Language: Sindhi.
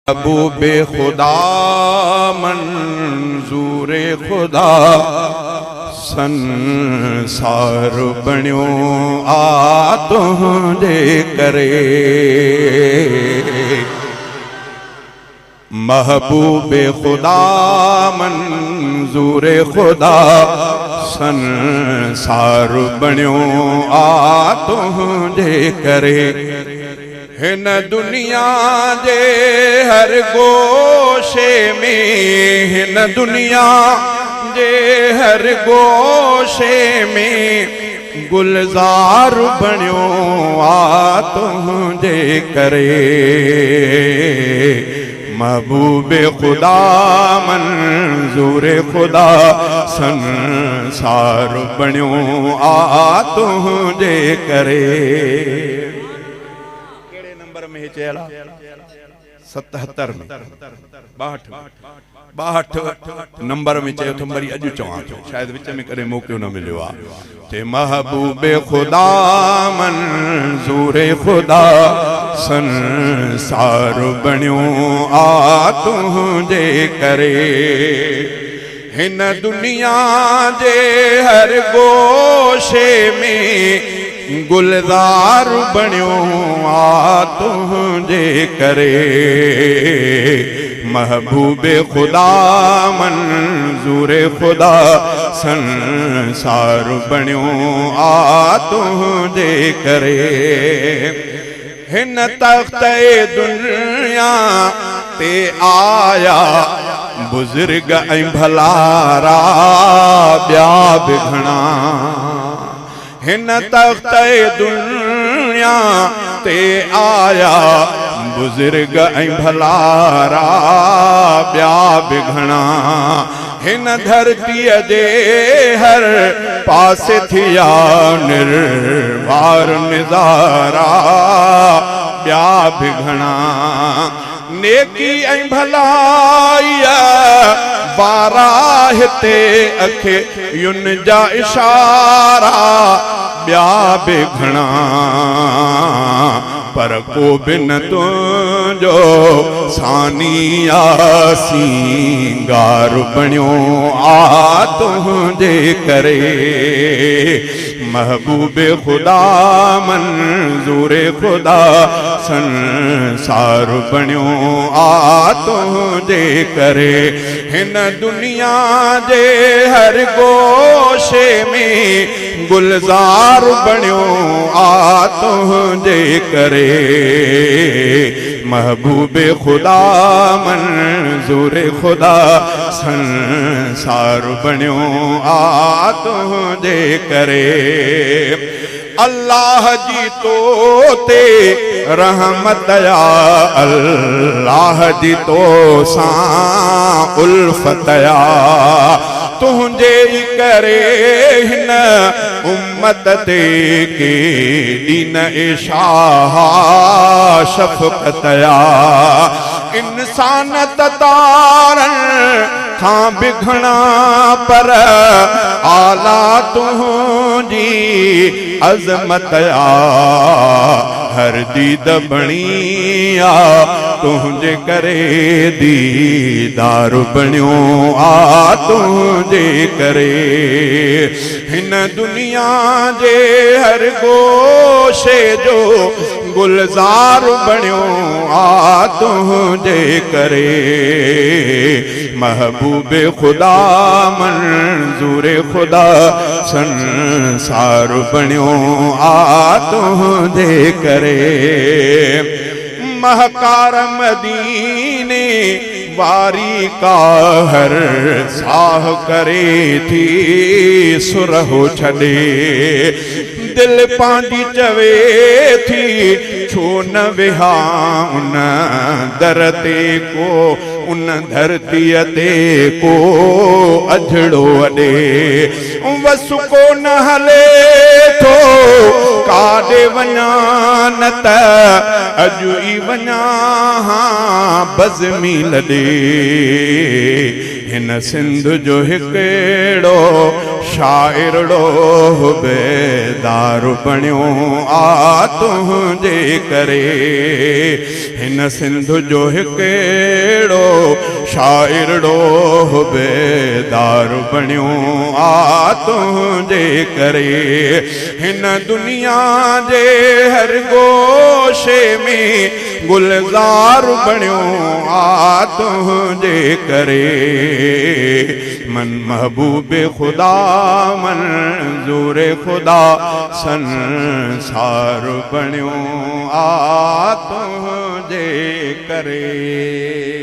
محبوب خدا منظور خدا سنسار بڻيو آ تنهنجي ڪري. محبوب خدا منظور خدا سنسار بڻيو آ تنهنجي ڪري. هن دنيا جي هر گوشي ۾، هن دنيا جي هر گوشي ۾ گلزار بڻيو آ تنهنجي ڪري. محبوب خدا منظور خدا سنسار بڻيو آ تنهنجي ڪري. ڪهڙي نمبر ۾ هي چيل آ؟ 77 ۾، 62 ۾، 62 نمبر ۾ چيو اٿم وري اڄ چوان ٿو شايد وچ ۾ ڪڏهن موقعو نه مليو آ چي محبوب خدا منظور خدا سنسار بڻيو آ تنهنجي ڪري. هن دنيا جي هر گوشي ۾ گلزار بڻيو آ تنهنجي ڪري. محبوب خدا منظور خدا سنسار بڻيو آ تنهنجي ڪري. هن تخت دنيا تي آيا بزرگ ۽ ڀلارا ٻيا به گهڻا. هن تخت دنيا تي آيا بزرگ ۽ ڀلارا ٻيا به گهڻا. هن ڌرتيء جي هر پاسي ٿيا نروار نظارا ٻيا به گهڻا. نيڪي ۽ ڀلائيء وارا هتي اکين جا اشارا ٻيا به گهڻا. پر ڪو به نه تنهنجو ثاني آ سينگار بڻيو آ تنهنجي ڪري. محبوب خدا منظور خدا سنسار بڻيو آ تنهنجي ڪري. هن دنيا جي هر گوشي ۾ گلزار بڻيو آ تنهنجي ڪري. محبوب خدا منظور خدا سنسار بڻيو آ تنهنجي ڪري. الله جي تو تي رحمت آ الله جي تو سان الفت آ. تنهنجي ئي ڪري هن امت تي ڪيڏي نه اي شاهه شفقت آ. انسان ته تارن کان به گهڻا پر اعليٰ تنهنجي عظمت آ. هر ديد بڻي آ تنهنجي ڪري ديدار بڻيو آ تنهنجي ڪري. هن دنيا جي هر گوشي جو گلزار بڻيو آ تنهنجي ڪري. محبوب خدا منظور خدا سنسار بڻيو آ تنهنجي ڪري. مهڪار مديني واري ڪا هر ساهه ڪري ٿي سرهو ڇڏي. دل پنهنجي چوي ٿي ڇو نه ويهان ان در تي ڪو ان ڌرتيء تي ڪو اجهڙو اڏي. وس ڪو نه هلي ٿو ڪاڏي وڃان نه ته اڄ ئي وڃان ها بزمي لڏي. هن سنڌ جو هڪڙو شاعرڙو بيدار بڻيو آ تنهنجي ڪري. هن سنڌ جو هڪڙو شاعرڙو بيدار بڻيو آ تنهنجي ڪري. هن دنيا جي هر گوشي ۾ گلزار بڻيو آ تنهنجي ڪري. من محبوب خدا منظور خدا سنسار بڻيو آ تنهنجي ڪري.